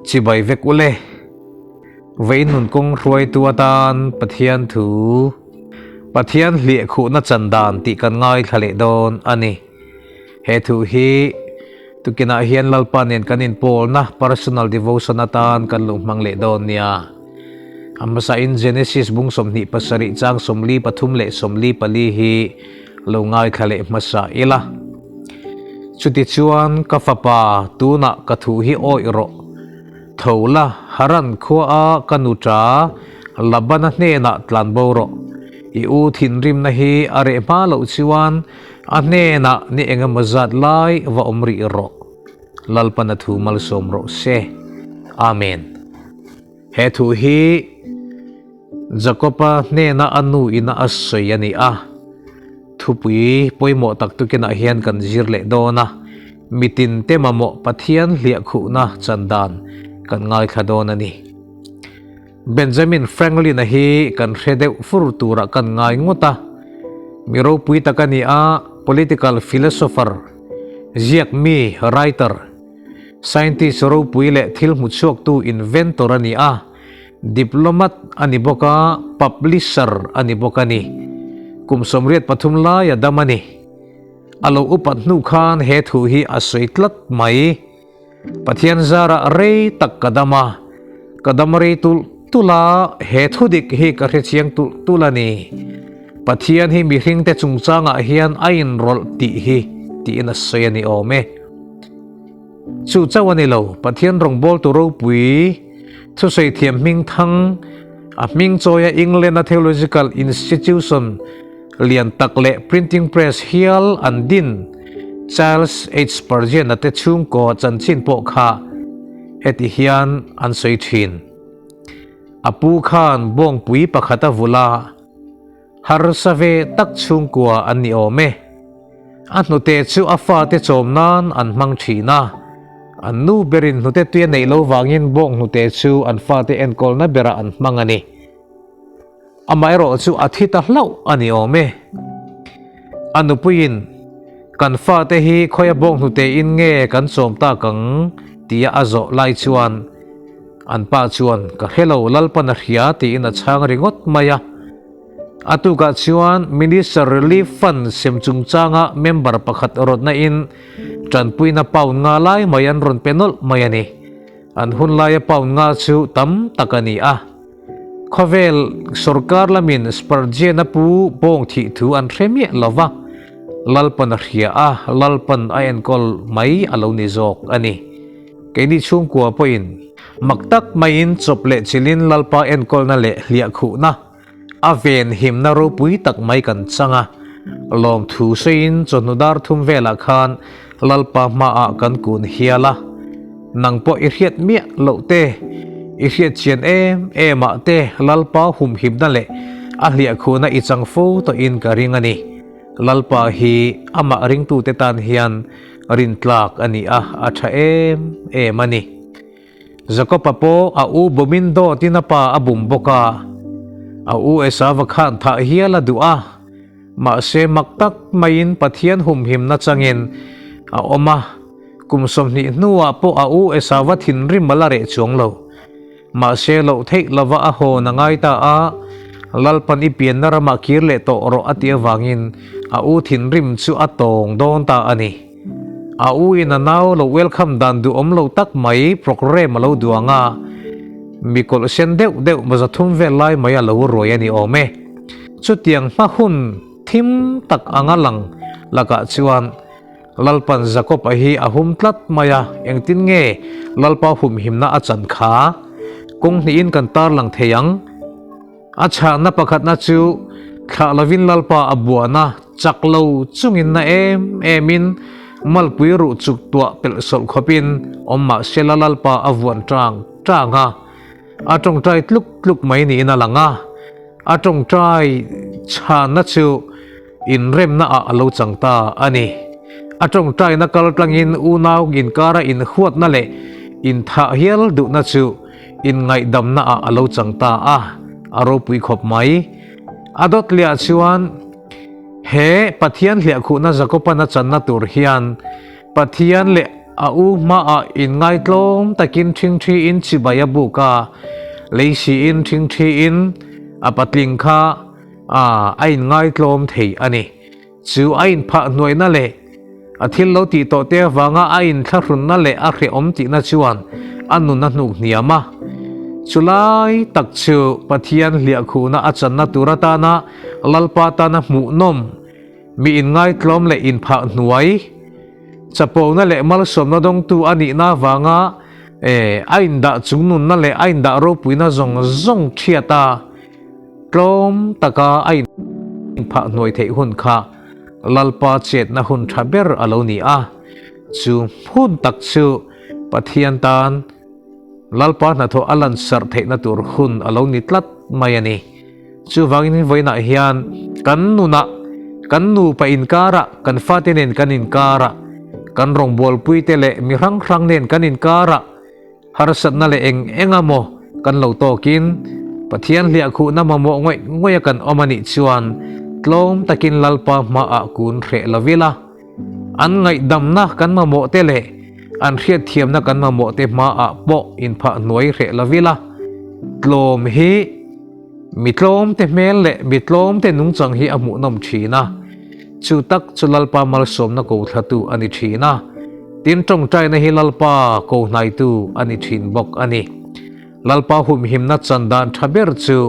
Chibai vek ule. Vei nun kawng hruaitu atan Pathian thu, Pathian hliahkhuhna chan dan tih kan ngaithla leh dawn a ni. He thu hi tukinah hian Lalpa nen kan inpawlna personal devotion atan kan lo hmang leh dawn nia. A hmasain Genesis bung 27 chang 43 leh 44 hi lo ngaithla leh hmasa ila. Chutichuan ka fapa tunah ka thu hi awih rawh. Tho la, Haran khua a ka nu ṭa, Labana hnenah tlan bo rawh. I u thinrimna hi a reh hma loh chuan a hnenah ni engemaw zat lai va awm rih rawh. Lalpana thu malsawm rawh se. Amen. He thu hi Jakoba hnena a nu ina a sawi a ni a. Thupui pawimawh tak tukinah hian kan zir leh dawn a, mitin te mamawh Pathian hliahkhuhna chan dan kan ngaithla dawn a ni. Benjamin Franklin-a hi kan hre deuh fur turah kan ngai ngawt a, mi ropui tak a ni a, political philosopher, ziak mi, writer, scientist ropui leh thil hmuchhuaktu inventor a ni a, Diplomat a ni bawk a, publisher a ni bawk a ni. Kum 83 lai a dam a ni. A lo upat hnu khan he thu hi a sawi tlat mai. Pathian zarah rei tak ka dam a, ka dam rei tulh tulh a, he thu dik hi ka hrechiang tulh tulh a ni. Pathian hi mihringte chungchangah hian a inrawlh tih hi tiin a sawi a ni awm e. Chu chauh a ni lo, Pathian rawngbawltu ropui, thusawi thiam hming thang, a hming chawia England-a Theological Institution lian tak leh printing press hial an din Charles H. Spurgeon-a te chhungkaw chanchin pawh kha heti hian an sawi thin. A pu khan bawngpui pakhat a vulh a. Harsa ve tak chhungkua an ni awm e. A hnute chu a fate chawm nan an hmang thin a. An nu berin hnute tui a neih lo vangin bawng hnute chu an fate enkawlna berah an hmang a ni. Amaherawh chu a thi ta hlauh a ni awm e. A nupuiin, Kan fate hi khawia bawng hnute in nge kan chawm tak ang? tia a zawh lai chuan An pa chuan, Ka hre lo, Lalpan a hria, tiin a chhang ringawt mai a. A tukah chuan Minister Relief Fund sem chungchanga member pakhat rawtna in tanpuina pound nga lai mai an rawn pe nawlh mai a ni. An hun laia pound nga chu tam tak a ni a. Khawvel sorkar lamin Spurgeon-a pu bawng thih thu an hre miah lo va, Lalpan a hria a, Lalpan a enkawl mai a lo ni zawk a ni. Keini chhungkua pawhin mak tak maiin chawp leh chilhin Lalpa enkawlna leh hliahkhuhna a ven himna ropui tak mai kan chang a. Lawmthu sawiin chawhnu dar thum velah khan Lalpa hmaah kan kun hial a. Nang pawh i hriat miah loh te, i hriat chian em em ah te Lalpa humhimna leh a hliahkhuhna i chang fo tawhin ka ring a ni. Lalpa hi amah ringtute tan hian rintlak a ni a, a tha em em a ni. Jakob-a pawh a u bumin dawtin a pa a bum bawk a, a u Esava khan thah hial a duh a, mahse mak tak maiin Pathian humhimna changin a awm a, kum 20 hnuah pawh a u Esava thinrim a la reh chuang lo. Mahse loh theih lova a hawn a ngai ta a, Lalpan i pianna ramah kir leh tawh rawh a tih avangin a u thinrim chu a tawng dawn ta a ni. A u in a nau lo welcome dan duhawm lo tak mai programme a lo duang a, mi kawlh sen deuh deuh maza thum vel lai mai a lo ruai a ni awm e. Chutiang hma hun thim tak anga lang lakah chuan Lalpan Jakob-a hi a hum tlat mai a, engtin nge Lalpa humhimna a chan kha? Kawng hnihin kan tarlang thei ang. A chhahna pakhatna chu thlah lovin Lalpa a buana chak lo chungin na em emin malpui ruh chuk tuah pelh sawlh khawpin awm mah sela Lalpa a vuan tang tang a, a tawngtai tluk tluk mai niin a lang a. A tawngtai chhahna chu Inremna ah a lo chang ta a ni. A tawngtaina kal tlangin unau inkara inhuatna leh inthah hial duhna chu inngaihdamna ah a lo chang ta a, a ropui khawp mai. A dawt liah chuan he Pathian hliahkhuhna Jakoban a channa tur hian Pathian leh. A u hmaah inngaitlawm takin ṭhingṭhiin chibai a buk a, lei siin ṭhingṭhiin a patling kha a inngaitlawm thei a ni. Chu a inphah hnuaihna leh a thil lo tih tawh te avanga a inthlahrunna leh a hrehawm tihna chuan a nun a hnuk hniam a. Chulai tak chu Pathian hliahkhuhna a channa tur atana Lalpa tana hmuhnawm, mi inngaitlawm leh inphah hnuai, chapona leh malsawmna dawngtu a nihna avanga a indah chungnunna leh a indah ropuina zawng zawng thiat a, Tlawm taka a inphah hnuai theih hun kha Lalpa chetna hun tha ber a lo ni a, chu hmun tak chu Pathian tan Lalpa hnathawh a lansarh theihna tur hun a lo ni tlat mai a ni. Chuvangin vawiinah hian kan nunah, kan nupa inkarah, kan fate nen kan inkarah, kan rawngbawlpuite leh mi hrang hrang nen kan inkarah, Harsatna leh eng eng a maw kan lo tawkin Pathian hliahkhuhna mamawh ngawih ngawih a kan awm a nih chuan tlawm takin Lalpa hmaah kun hreh lo ila. An ngaihdamna kan mamawh te leh an hriatthiamna kan mamawh te hmaah pawh inphah hnuai hreh lo ila. Tlawm hi mi tlawm te hmel leh mi tlawm te nungchang hi a hmuhnawm thin a. Chu tak chu Lalpa malsawmna ko thlatu a ni thin a, tin tawngtaina hi Lalpa ko hnaitu a ni thin bawk a ni. Lalpa humhimna chan dan tha ber chu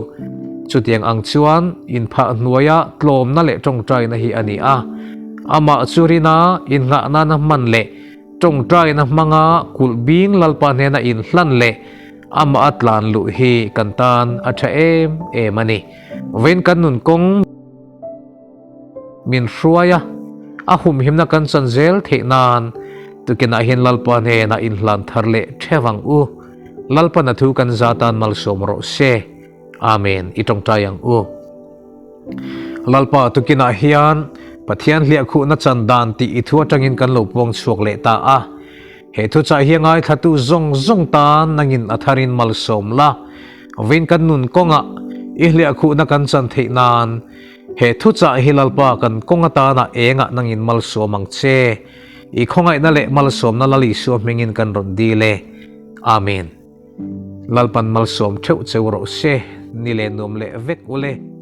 chutiang ang chuan inphah hnuaia tlawmna leh tawngtaina hi a ni a, amah chu rina innghah nana hman leh tawngtaina hmanga kulh bing Lalpa hnena inhlan leh amah a tlan luh hi kan tan a tha em em a ni. Vawiin kan nun kawng. Min hruai a, a humhimna kan chan zel theih nan tukinah hian Lalpa hnenah inhlan thar leh theuh ang u. Lalpan a thu kan za tan malsawm rawh se. Amen. I tawngtai ang u. Lalpa tukinah hian Pathian hliahkhuhna chan dan tih i thu atangin kan lo puang chhuak leh ta a. He thuchah hi a ngaithlatu zawng zawng tan nangin a tharin malsawm la. Vawiin kan nun kawngah i hliahkhuhna kan chan theih nan He thuchah hi Lalpa kan kawng atana engah nangin malsawm ang che. I khawngaihna leh malsawmna Lal Isua hmingin kan rawn dil e. Amen. Lalpan malsawm theuh cheu rawh se, ni leh nuam leh vek ule.